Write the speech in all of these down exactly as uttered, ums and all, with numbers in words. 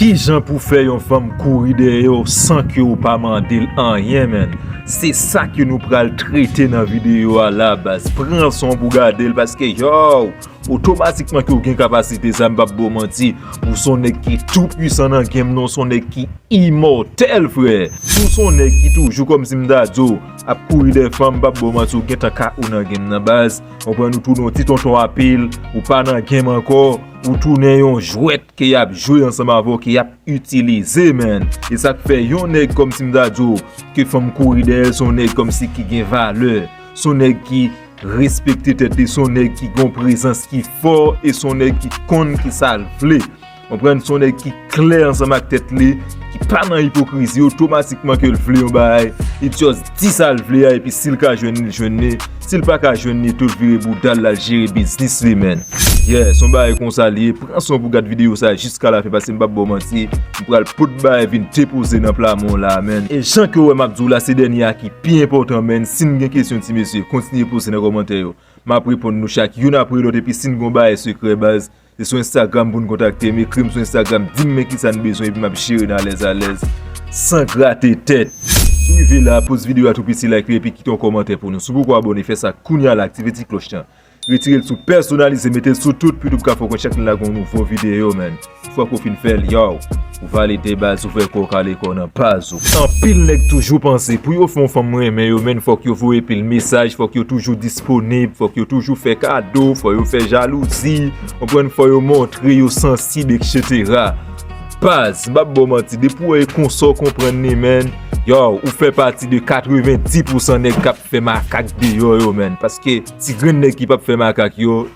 Kijan pou fè yon fanm kouri dèyè w san ke w pa mande l anyen, menn? Se sa ke nou pral trete nan videyo a la, baz. Pran son pou gade l, paske, yow, otomatikman ke w gen kapasite sa, m p ap ba w manti. Ou se yon nèg ki tou pwisan nan game nan, ou se yon nèg ki imòtèl, frè. Ou se yon nèg ki toujou, kòmsi m ta di w, ap kouri dèyè fanm, m p ap ba w manti, ou gentan K O nan game nan, baz. Konprann, ou tounen yon ti tonton apil, ou pa nan game ankò, ou tounen yon jwèt ke y ap jwe ansanm avè w, ke y ap itilize, menn. E sa k fè yon nèg kòmsi m ta di w, ke fanm kouri dèyè l, se yon nèg kòmsi ki gen valè, se yon nèg ki respekte tèt li, se yon nèg ki gen yon prezans ki fò, e se yon nèg ki konn kisa l vle. Konprann, se yon nèg ki klè ansanm ak tèt li, ki pa nan ipokrizi, otomatikman ke l vle yon bagay, li just di sa l vle a, epi si l ka jwenn li, l jwenn li. Si l pa ka jwenn li tou, l vire bouda l, l al jere biznis li, menn. Yeah, se yon bagay konsa li ye. Pran son pou gad videyo sa jiska lafen, paske m p ap ba w manti, m pral pot bagay vin depoze nan pla men w la, menn. E jan ke w wè m ap di w la, se dènye a ki pi enpòtan, menn. Si n gen kesyon, ti mesye, kontinye poze nan kòmantè yo. M ap reponn nou chak youn apre lòt, epi si n gen yon bagay sekrè, baz, se sou Instagram pou n kontakte m, ekri m sou Instagram, di m men kisa n bezwen, epi m ap jere n alèz alèz, san grate tèt. Si w rive la, poz videyo a tou piti, like li, epi kite yon kòmantè pou nou. Si w poko abòne, fè sa kounya la, aktive ti klòch lan. Retire l sou pèsonalize, mete l sou tout, pou YouTube ka fè w konn chak lè n lage yon nouvo videyo, menn. Fòk ou fin fè l, yow. Ou valide baz, ou fè kò w kale kò nan baz ou. Anpil nèg toujou panse, pou yo fè yon fanm renmen yo, menn, fòk yo voye pil mesaj, fòk yo toujou disponib, fòk yo toujou fè kado, fò yo fè jalouzi, konprann, fò yo montre yo sansib, etsetera. Baz, m p ap ba w manti, depi w wè e konsa w konprann li, menn, yow, ou fè pati de katrevenndis pousan nèg k ap fè makak deyò yo, menn. Paske ti grenn nèg ki p ap fè makak yo,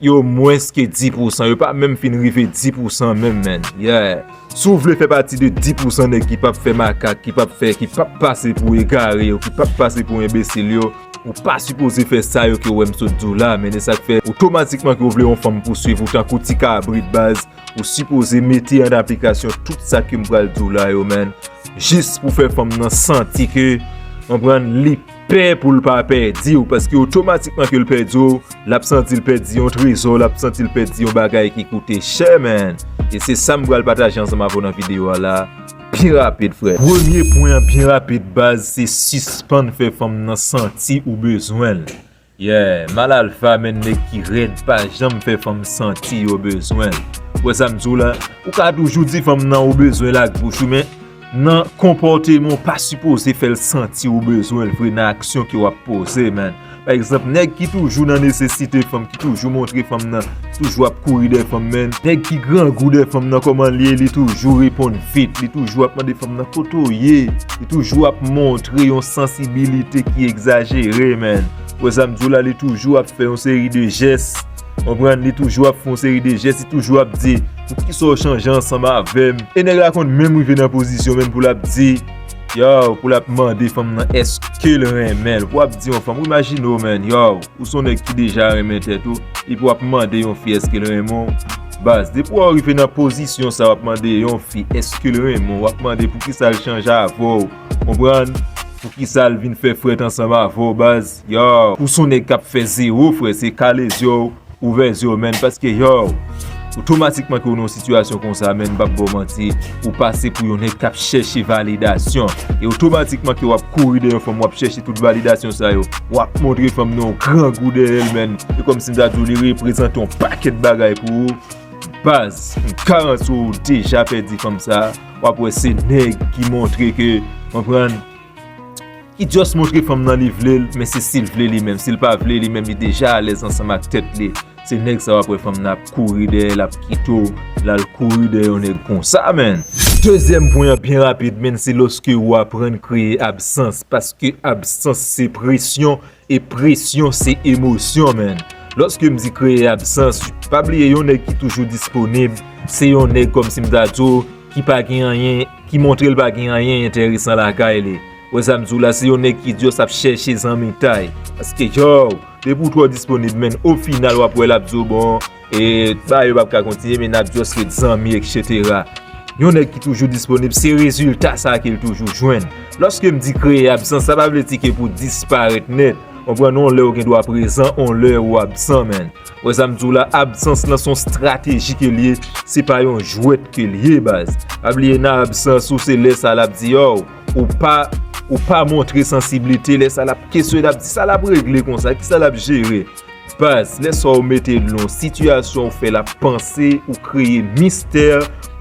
yo mwens ke dis pousan, yo pa menm fin rive dis pousan menm, menn. Yeah. Si w vle fè pati de dis pousan nèg ki p ap fè makak, ki p ap fè, ki p ap pase pou egare yo, ki p ap pase pou enbesil yo, ou pa sipoze fè sa yo ke w wè m sot di w la, menn. E sa k fè, otomatikman ke w vle yon fanm pou swiv ou tankou ti kabrit, baz, ou sipoze mete an aplikasyon tout sa ke m pral di w la yo, menn. Jis pou fè fanm nan santi ke, konprann, li pè pou l pa pèdi w, paske otomatikman ke l pèdi w, l ap santi l pèdi yon trezò, l ap santi l pèdi yon bagay ki koute chè, menn. E se sa m pral pataje ansanm avè w nan videyo a la, byen rapid, frè. Premye pwen an, byen rapid, baz, se sispann fè fanm nan santi ou bezwen l. Yeah, mal alfa, menn, nèg ki rèd pa janm fè fanm santi yo bezwen l. Ou wè sa m di w la? Ou ka toujou di fanm nan ou bezwen l ak bouch ou, men nan konpòteman w pa sipoze fè l santi ou bezwen l vre nan aksyon ke w ap poze, menn. Pa egzanp, nèg ki toujou nan nesesite fanm, ki toujou montre fanm nan, toujou ap kouri dèyè fanm, menn. Nèg ki grangou dèyè fanm nan, kòman l ye, li toujou reponn vit, li toujou ap mande fanm nan kote w ye, li toujou ap montre yon sansibilite ki egzajere, menn. Ou wè sa m di w la, li toujou ap fè yon seri de jès, konprann, li toujou ap fè yon seri de jès, li toujou ap di, "Poukisa w chanje ansanm avè m?" E nèg la konn menm rive nan pozisyon menm pou l ap di, yow, pou l ap mande fanm nan èske l renmen l. Pou w ap di yon fanm, imajine w, menn, yow, ou se yon nèg ki deja renmen tèt ou, epi w ap mande yon fi èske l renmen w. Baz, depi w rive nan pozisyon sa, w ap mande yon fi èske l renmen w, w ap mande poukisa l chanje avè w, konprann? Poukisa l vin fè frèt ansanm avè w, baz? Yow, ou se yon nèg k ap fè zewo, frè, se kale zye w, ouvè zye w, menn, paske, yow, otomatikman ke w nan yon sitiyasyon konsa, menn, m p ap ba w manti, ou pase pou yon nèg k ap chèche validasyon. E otomatikman ke w ap kouri dèyè yon fanm, w ap chèche tout validasyon sa yo, w ap montre fanm nan yon grangou dèyè l, menn. E kòmsi m ta di w, li reprezante yon pakèt bagay pou ou. Baz, m garanti w, ou deja pèdi fanm sa. W ap wè se nèg ki montre ke, konprann, ki just montre fanm nan li vle l, men se si l vle li menm. Si l pa vle li menm, li deja alèz ansanm ak tèt li. Se nèg sa w ap wè fanm nan ap kouri dèyè l, ap kite w, l al kouri dèyè yon nèg konsa, menn. Dezyèm pwen an byen rapid, menn, se lòske ou aprann kreye absans, paske absans se presyon, e presyon se emosyon, menn. Lòske m di kreye absans, pa bliye yon nèg ki toujou disponib, se yon nèg kòmsi m ta di w ki pa gen anyen, ki montre l pa gen anyen enteresan lakay li. Wè sa m di w la, se yon nèg ki just ap chèche zanmitay. Paske, yow, depi w twò disponib, menn, o final, w ap wè l ap di w, bon, e, bagay yo p ap ka kontinye, men n ap just ret zanmi, etsetera. Yon nèg ki toujou disponib, se rezilta sa ke l toujou jwenn. Lòske m di kreye absans, sa pa vle di ke pou disparèt nèt. Konprann, yon lè ou gen dwa prezan, yon lè ou absan, man. Ou wè sa m di w la, absans lan se yon strateji ke l ye, se pa yon jwèt ke l ye, baz. Pa bliye, nan absans ou, se lè sa l ap di, yo, ou pa, ou pa montre sansiblite, lè sa l ap kesyone, l ap di sa l ap regle konsa, kisa l ap jere. Baz, lè sa ou mete l nan yon sitiyasyon ou fè l ap panse, ou kreye mistè,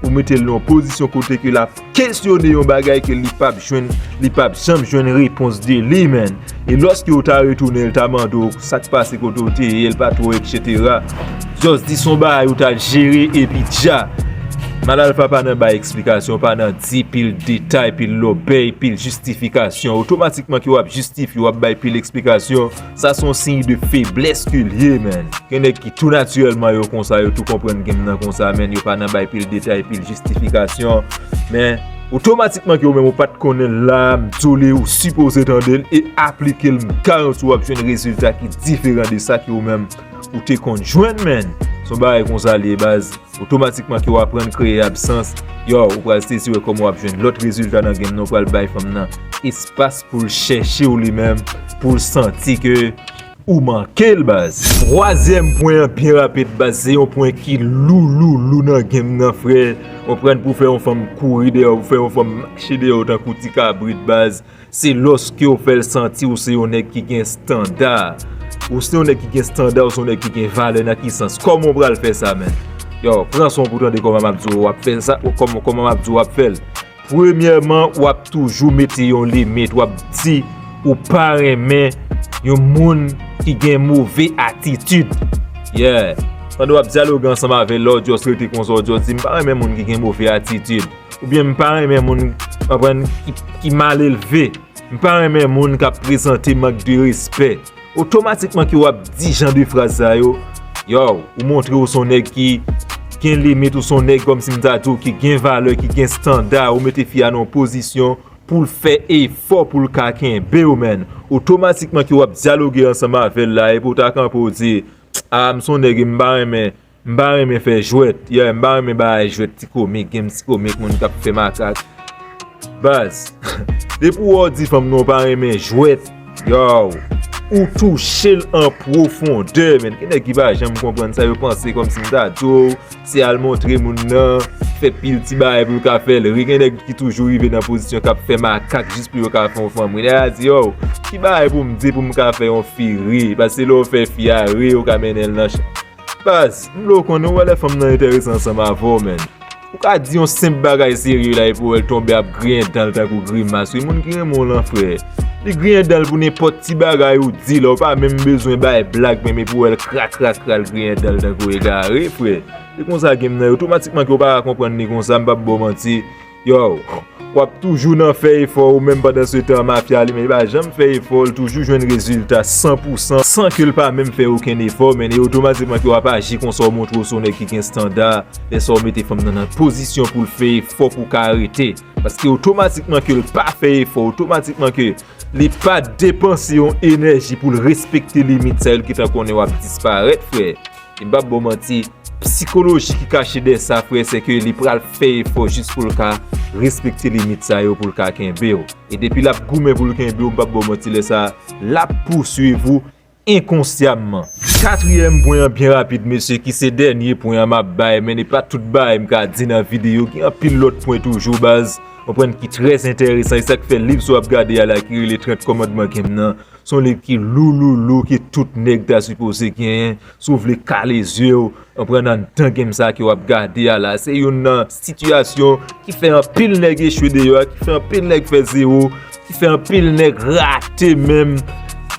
ou mete l nan yon pozisyon kote ke l ap kesyone yon bagay ke li p ap jwenn, li p ap janm jwenn repons de li, man. E lòske ou ta retounen, l ta mande w sa k pase, kote w te ye, l pa t wè w, etsetera. Just di se yon bagay ou t al jere epi dja. Mal Alfa pa nan bay eksplikasyon, pa nan di pil detay, pil lòbèy, pil jistifikasyon. Otomatikman ke w ap jistifye, w ap bay pil eksplikasyon, sa se yon siy de feblès ke l ye, man. Gen nèg ki tou natirèlman yo konsa, yo tou konprann game nan konsa, man, yo pa nan bay pil detay, pil jistifikasyon. Men, otomatikman ke ou menm ou pa t konnen l la, m di w li, ou sipoze tande l e aplike l, m garanti w ap jwenn rezilta ki diferan de sa ke ou menm ou te konn jwenn, man. Se yon bagay konsa l ye, baz. Otomatikman ke w aprann kreye absans, yo, ou pral sezi wè kòman w ap jwenn lòt rezilta nan game nan, ou pral bay fanm nan espas pou l chèche w li menm, pou l santi ke ou manke l, baz. Twazyèm pwen an, byen rapid, baz, se yon pwen ki lou, lou, lou nan game nan, frè. Konprann, pou fè yon fanm kouri dèyè w, pou fè yon fanm mache dèyè w tankou ti kabrit, baz. Se lòske w fè l santi w se yon nèg ki gen estanda. Ou se yon nèg ki gen estanda, ou se yon nèg ki gen valè nan ki sans? Kòman w pral fè sa, man? Yo, pran son pou tande kòman m ap di w w ap fè sa, kòman, kòman m ap di w w ap fè l. Premyèman, w ap toujou mete yon limit. W ap di ou pa renmen yon moun ki gen move atitid. Yeah. Pandan w ap dyaloge ansanm avè l, lè w just rete konsa, w just di, "M pa renmen moun ki gen move atitid." Oubyen m pa renmen moun, konprann, ki, ki malelve. M pa renmen moun k ap prezante mank de respè. Otomatikman ke w ap di jan de fraz sa yo, yo, ou montre w se yon nèg ki gen limit, ou se yon nèg kòmsi m ta di w ki gen valè, ki gen estanda, ou mete fi a nan yon pozisyon pou l fè efò pou l ka kenbe w, man. Otomatikman ke w ap dyaloge ansanm avè l la, epi w ta kanpe w di, "A, m se yon nèg, m pa renmen, m pa renmen fè jwèt, yeah, m pa renmen bagay jwèt, ti komik, game ti komik, moun k ap fè makak." Baz, depi w wè w di fanm nan w pa renmen jwèt, yo, ou touche l an pwofondè, man. Gen nèg ki pa janm konprann sa, yo panse kòmsi m ta di w, se al montre moun nan, fè pil ti bagay pou l ka fè l ri. Gen nèg ki toujou rive nan pozisyon k ap fè makak jis pou yo ka fè yon fanm ri. Nèg la di, yo, ki bagay pou m di pou m ka fè yon fi ri? Paske lè w fè fi a ri, ou ka mennen l nan ch-, Baz, m vle w konnen, ou wè lè fanm nan enterese ansanm avè w, man. Ou ka di yon senp bagay serye la epi w wè l tonbe ap griyen dan l tankou grimas. Wi, moun ki renmen w lan, frè. Li griyen dan l pou nenpòt ti bagay ou di la, ou pa menm bezwen bay blag menm epi w wè l kra kra kra l griyen dan l tankou egare, frè. Se konsa game nan ye, otomatikman ke w pa ka konprann li konsa, m p ap ba w manti. Yo, w ap toujou nan fè efò ou menm, pandan se tan mafya li menm li pa janm fè efò, l toujou jwenn rezilta san pou san san ke l pa menm fè okenn efò, men e otomatikman ke w ap aji konsa, w montre w se yon nèg ki gen estanda. Lè sa w mete fanm nan nan pozisyon pou l fè efò pou w ka rete. Paske otomatikman ke l pa fè efò, otomatikman ke li pa depanse yon enèji pou l respekte limit sa yo, l gentan konnen w ap disparèt, frè. E m p ap ba w manti, sikoloji ki kache dèyè sa, frè, se ke li pral fè efò jis pou l ka respekte limit sa yo, pou l ka kenbe w. E depi l ap goumen pou l kenbe w, m p ap ba w manti, lè sa a, l ap pouswiv ou enkonsyamman. Katriyèm pwen an, byen rapid, mesye, ki se dènye pwen an m ap bay, men e pa tout bagay m ka di nan videyo, gen anpil lòt pwen toujou, baz, konprann, ki trè enteresan, e sa k fè liv sa w ap gade a la ki rele trant kòmandman game nan, se yon liv ki lou, lou, lou, ke tout nèg ta sipoze genyen, si w vle kale zye w, konprann, anndan game sa ke w ap gade a la. Se youn nan sitiyasyon ki fè anpil nèg echwe deyò a, ki fè anpil nèg fè zewo, ki fè anpil nèg rate menm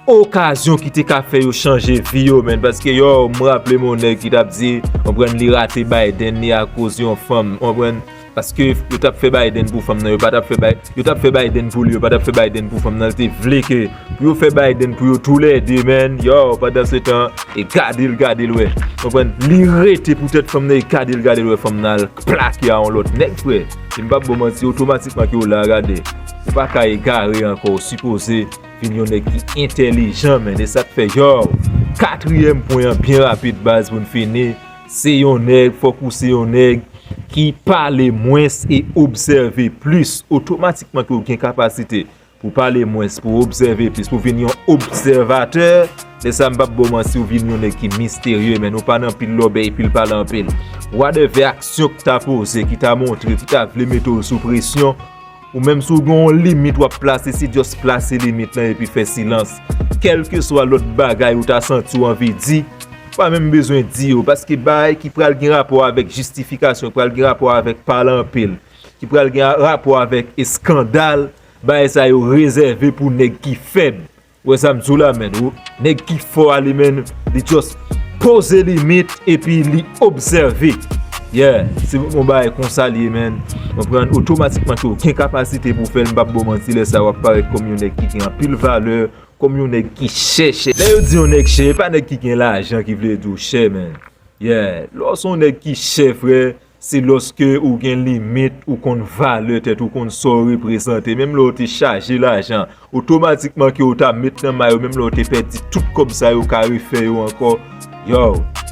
okazyon ki te ka fè yo chanje vi yo, man. Paske, yo, m raple m yon nèg ki t ap di, konprann, li rate Biden li akoz yon fanm, konprann, paske yo t ap fè Biden pou fanm nan, yo pa t ap fè Bi-, yo t ap fè Biden pou li, yo pa t ap fè Biden pou fanm nan, li te vle ke pou yo fè Biden pou yo toulède, man. Yo, pandan se tan, e gade l, gade l wè. Konprann? Li rete poutèt fanm nan, e gade l, gade l wè fanm nan al plake a yon lòt nèg, frè. E m p ap ba w manti, otomatikman ke w la, gade. Ou pa ka egare ankò, ou sipoze vin yon nèg ki entèlijan, man. E sa k fè, yo, katriyèm pwen an, byen rapid, baz, pou n fini, se yon nèg, fòk ou se yon nèg ki pale mwens e obsève plis. Otomatikman ke w gen kapasite Pou pale mwens, pou obsève plis, pou vin yon obsèvatè. Lè sa m p ap ba w manti, ou vin yon nèg ki misterye, men ou pa nan pil lòbèy, pil pale anpil. Whatever aksyon k ta poze, ki ta montre, ki ta vle mete w sou presyon, ou menm si w gen yon limit w ap plase, se just plase limit lan epi fè silans. Kèlkeswa lòt bagay ou ta santi w anvi di, ou pa menm bezwen di yo, paske bagay ki pral gen rapò avèk jistifikasyon, ki pral gen rapò avèk pale anpil, ki pral gen rapò avèk eskandal, bagay sa yo rezève pou nèg ki fèb. Ou wè sa m di w la, menn? Ou, nèg ki fò a, li menm, li just poze limit epi li obsève. Yeah, se yon bagay konsa li ye, menn. Konprann? Otomatikman ke w gen kapasite pou w fè l, m p ap ba w manti, lè sa w ap parèt kòm yon nèg ki gen anpil valè, kòm yon nèg ki chè, chè. Lè yo di yon nèg chè, e pa nèg ki gen lajan ki vle di w chè, menn. Yeah, lè w se yon nèg ki chè, frè, se lòske ou gen limit, ou konn valè tèt ou, konn sa w reprezante. Menm lè w te chaje lajan, otomatikman ke w ta met nan may yo, menm lè w te pèdi tout kòb sa yo ka refè yo ankò. Yo,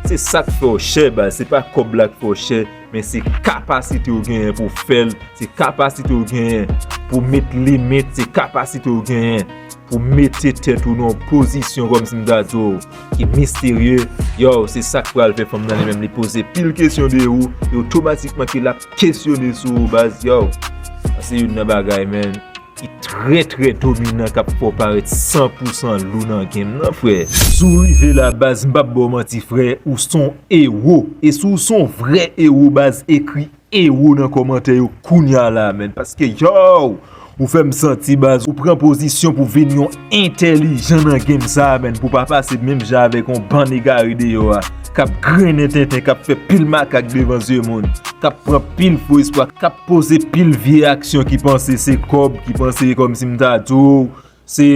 se sa k fè w chè, baz. Se pa kòb la k fè w chè, men se kapasite w genyen pou w fè l, se kapasite w genyen pou w met limit, se kapasite w genyen pou mete tèt ou nan yon pozisyon kòmsi m ta di w ki misterye. Yo, se sa k pral fè fanm nan li menm li poze pil kesyon de ou, e otomatikman ke l ap kesyone sou ou, baz. Yo, sa se youn nan bagay, menn, ki trè, trè dominan, k ap fè w parèt san pou san lou nan game nan, frè. Si w rive la, baz, m p ap ba w manti, frè, ou se yon ewo. E si w se yon vrè ewo, baz, ekri ewo nan kòmantè yo kounya la, menn. Paske, yo, ou fè m santi, baz, ou pran pozisyon pou vin yon entèlijan nan game sa, menn, pou pa pase menm jan avèk yon bann egare deyò a, k ap grennen tenten, k ap fè pil makak devan zye moun, k ap pran pil fo espwa, k ap poze pil vye aksyon ki panse se kòb, ki panse kòmsi m ta di w, se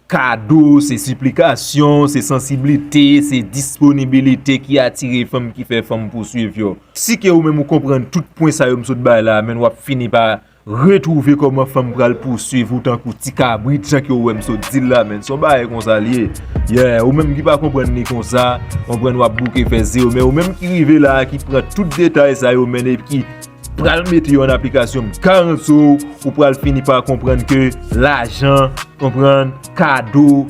kado, se siplikasyon, se sansiblite, se disponibilite ki atire fanm, ki fè fanm pouswiv yo. Si ke ou menm ou konprann tout pwen sa yo m sot bay la, menn, w ap fini pa retwouve kòman fanm pral pouswiv ou tankou ti kabrit, jan ke ou wè m sot di l la, menn. Se yon bagay konsa l ye. Yeah, ou menm ki pa konprann li konsa, konprann w ap bouke fè zewo, men ou menm ki rive la a, ki pran tout detay sa yo, menn, e ki pral mete yo an aplikasyon, m garanti w, ou pral fini pa konprann ke lajan, konprann, kado,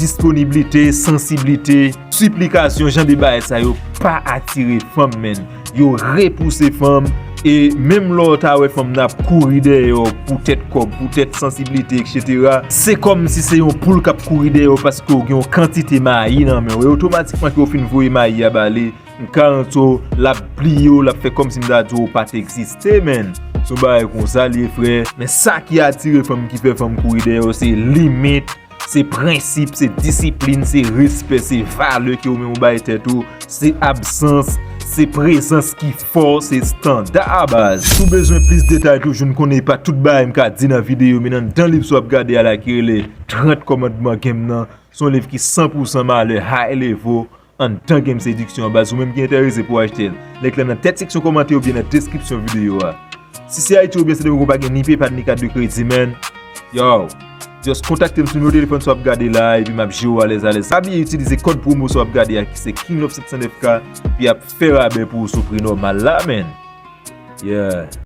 disponiblite, sansiblite, siplikasyon, jan de bagay sa yo pa atire fanm, menn. Yo repouse fanm, e menm lè w ta wè fanm nan ap kouri dèyè w poutèt kòb, poutèt sansiblite, etsetera, se kòmsi se yon poul k ap kouri dèyè w paske w gen yon kantite mayi nan men w. E otomatikman ke w fin voye mayi a ba li, m garanti w, l ap bliye w, l ap fè kòmsi m ta di w ou pa t egziste, menn. Se yon bagay konsa l ye, frè. Men sa ki atire fanm, ki fè fanm kouri dèyè w, se limit, se prensip, se disiplin, se respè, se valè ke ou menm ou bay tèt ou, se absans, se prezans ki fò, se estanda, baz. Si w bezwen plis detay toujou, n konnen e pa tout bagay m ka di nan videyo, men anndan liv sa w ap gade a la ki rele trant kòmandman game nan. Se yon liv ki san pou san malè, high level, anndan game sediksyon an, baz. Ou menm ki enterese pou achte l, link lan nan tèt seksyon kòmantè oubyen nan deskripsyon videyo a. Si se Ayiti oubyen Sendomeng ou pa gen ni PayPal ni kat de kredi, menn, yo, just kontakte m sou nimewo telefòn sa w ap gade la a, epi m ap jere w alèz alèz. Pa bliye itilize kòd pwomo sa w ap gade a, ki se King Love senk san nèf K, epi y ap fè rabè pou ou sou pri nòmal la, menn. Yeah.